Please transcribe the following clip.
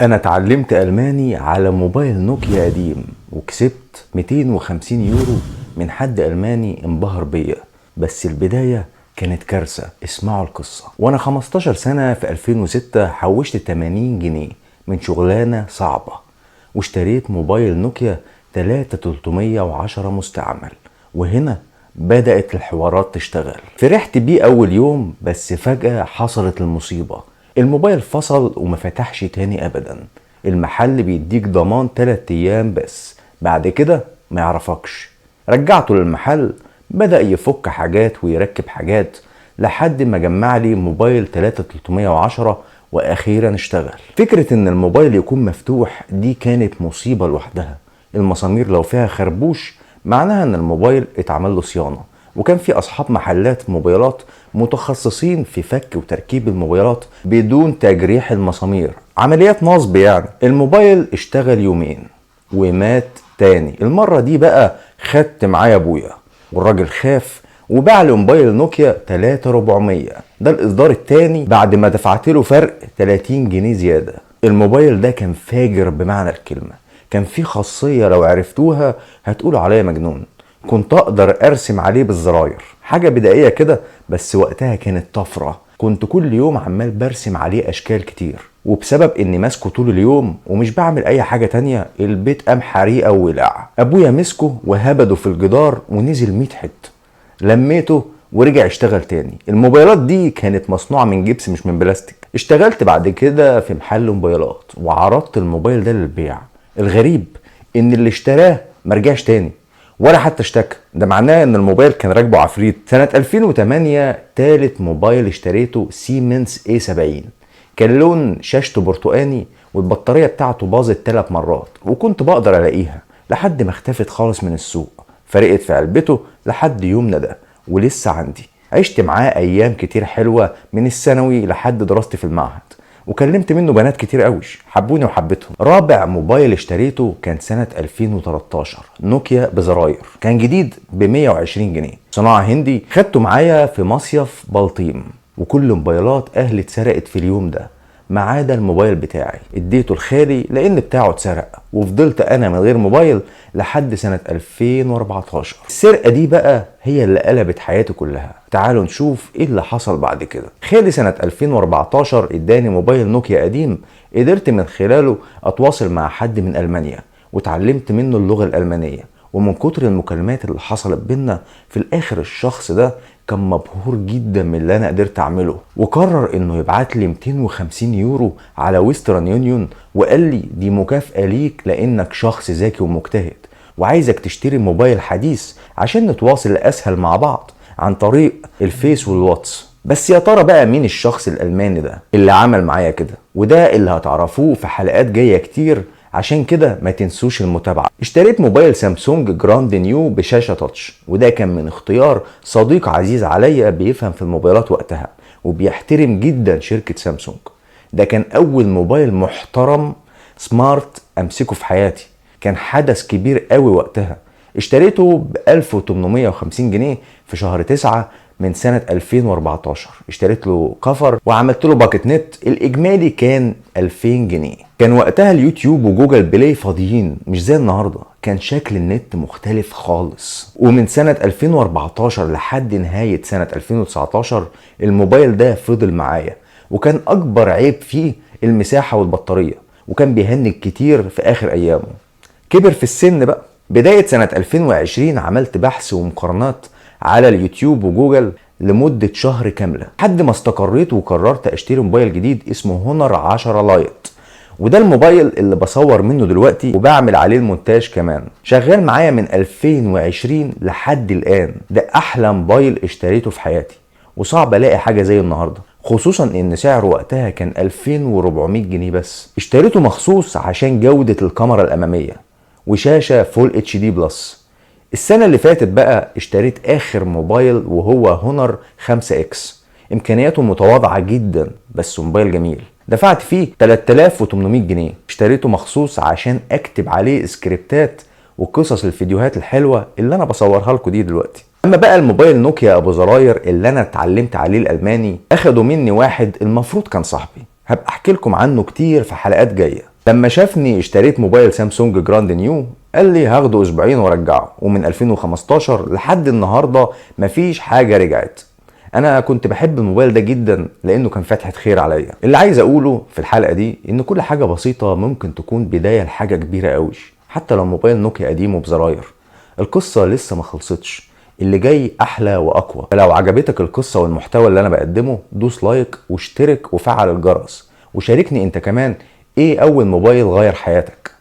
انا اتعلمت الماني على موبايل نوكيا قديم وكسبت 250 يورو من حد الماني انبهر بيا، بس البداية كانت كارثة. اسمعوا القصة. وانا 15 سنة في 2006 حوشت 80 جنيه من شغلانة صعبة واشتريت موبايل نوكيا 3310 مستعمل، وهنا بدأت الحوارات تشتغل. فرحت بيه أول يوم، بس فجأة حصلت المصيبة. الموبايل فصل وما فتحش تاني أبدا. المحل بيديك ضمان 3 أيام بس، بعد كده ما يعرفكش. رجعته للمحل، بدأ يفك حاجات ويركب حاجات لحد ما جمع لي موبايل 3310 وأخيرا اشتغل. فكرة إن الموبايل يكون مفتوح دي كانت مصيبة لوحدها. المسامير لو فيها خربوش معناها ان الموبايل اتعمل له صيانة، وكان في اصحاب محلات موبايلات متخصصين في فك وتركيب الموبايلات بدون تجريح المسامير، عمليات نصب يعني. الموبايل اشتغل يومين ومات تاني. المرة دي بقى خدت معايا ابويا، والراجل خاف وباع لي موبايل نوكيا 3400، ده الاصدار التاني بعد ما دفعت له فرق 30 جنيه زيادة. الموبايل ده كان فاجر بمعنى الكلمة، كان في خاصية لو عرفتوها هتقولوا عليا مجنون. كنت اقدر ارسم عليه بالزراير، حاجة بدائية كده بس وقتها كانت طفرة. كنت كل يوم عمال برسم عليه اشكال كتير، وبسبب اني ماسكه طول اليوم ومش بعمل اي حاجة تانية البيت قام حريقة وولع. ابويا مسكه وهبده في الجدار ونزل 100 حتة. لميته ورجع اشتغل تاني. الموبايلات دي كانت مصنوعة من جبس مش من بلاستيك. اشتغلت بعد كده في محل موبايلات وعرضت الموبايل ده للبيع. الغريب ان اللي اشتراه مرجعش تاني ولا حتى اشتكى، ده معناه ان الموبايل كان راكبه عفريت. سنة 2008 تالت موبايل اشتريته سيمنز A70، كان لون شاشته برتقاني والبطارية بتاعته باظت 3 مرات، وكنت بقدر الاقيها لحد ما اختفت خالص من السوق. فرقت في علبته لحد يومنا ده ولسه عندي. عشت معاه ايام كتير حلوة من الثانوي لحد دراستي في المعهد، وكلمت منه بنات كتير قوي حبوني وحبيتهم. رابع موبايل اشتريته كان سنة 2013، نوكيا بزراير، كان جديد ب 120 جنيه، صناعة هندي. خدته معايا في مصيف بلطيم، وكل موبايلات اهلي اتسرقت في اليوم ده ما عدا الموبايل بتاعي. اديته لخالي لان بتاعه اتسرق، وفضلت انا من غير موبايل لحد سنة 2014. السرقة دي بقى هي اللي قلبت حياتي كلها. تعالوا نشوف ايه اللي حصل بعد كده. خالي سنة 2014 اداني موبايل نوكيا قديم، قدرت من خلاله اتواصل مع حد من المانيا وتعلمت منه اللغة الالمانية. ومن كتر المكالمات اللي حصلت بينا في الاخر الشخص ده كان مبهور جدا من اللي انا قدرت اعمله، وقرر انه يبعت لي 250 يورو على ويسترن يونيون، وقال لي دي مكافأة ليك لانك شخص ذكي ومجتهد، وعايزك تشتري موبايل حديث عشان نتواصل اسهل مع بعض عن طريق الفيس والواتس. بس يا ترى بقى مين الشخص الالماني ده اللي عمل معايا كده؟ وده اللي هتعرفوه في حلقات جاية كتير، عشان كده ما تنسوش المتابعة. اشتريت موبايل سامسونج جراند نيو بشاشة touch، وده كان من اختيار صديق عزيز عليا بيفهم في الموبايلات وقتها وبيحترم جدا شركة سامسونج. ده كان اول موبايل محترم smart امسكه في حياتي، كان حدث كبير قوي وقتها. اشتريته ب 1850 جنيه في شهر 9 من سنة 2014. اشتريت له cover وعملت له باكت نت، الإجمالي كان 2000 جنيه. كان وقتها اليوتيوب وجوجل بلاي فاضيين مش زي النهاردة، كان شكل النت مختلف خالص. ومن سنة 2014 لحد نهاية سنة 2019 الموبايل ده فضل معايا، وكان أكبر عيب فيه المساحة والبطارية، وكان بيهنج كتير في آخر أيامه. كبر في السن بقى. بداية سنة 2020 عملت بحث ومقارنات على اليوتيوب وجوجل لمدة شهر كاملة لحد ما استقريت وقررت اشتري موبايل جديد اسمه هونر 10 لايت، وده الموبايل اللي بصور منه دلوقتي وبعمل عليه المونتاج كمان. شغال معايا من 2020 لحد الآن. ده أحلى موبايل اشتريته في حياتي، وصعب الاقي حاجة زي النهاردة، خصوصا ان سعره وقتها كان 2400 جنيه بس. اشتريته مخصوص عشان جودة الكاميرا الأمامية وشاشة full HD plus. السنة اللي فاتت بقى اشتريت آخر موبايل وهو هونر 5 X، إمكانياته متواضعة جدا بس موبايل جميل. دفعت فيه 3800 جنيه. اشتريته مخصوص عشان اكتب عليه سكريبتات وقصص الفيديوهات الحلوة اللي انا بصورها لكم دي دلوقتي. اما بقى الموبايل نوكيا ابو زراير اللي انا اتعلمت عليه الالماني، اخده مني واحد المفروض كان صاحبي، هبقى احكي لكم عنه كتير في حلقات جاية. لما شافني اشتريت موبايل سامسونج جراند نيو قال لي هاخده اسبوعين وارجعه، ومن 2015 لحد النهارده مفيش حاجة رجعت. انا كنت بحب الموبايل ده جدا لانه كان فتحة خير عليا. اللي عايز اقوله في الحلقة دي ان كل حاجة بسيطة ممكن تكون بداية لحاجة كبيرة قوي، حتى لو موبايل نوكيا قديم وبزراير. القصة لسه ما خلصتش، اللي جاي احلى واقوى. فلو عجبتك القصة والمحتوى اللي انا بقدمه دوس like واشترك وفعل الجرس، وشاركني انت كمان ايه اول موبايل غير حياتك.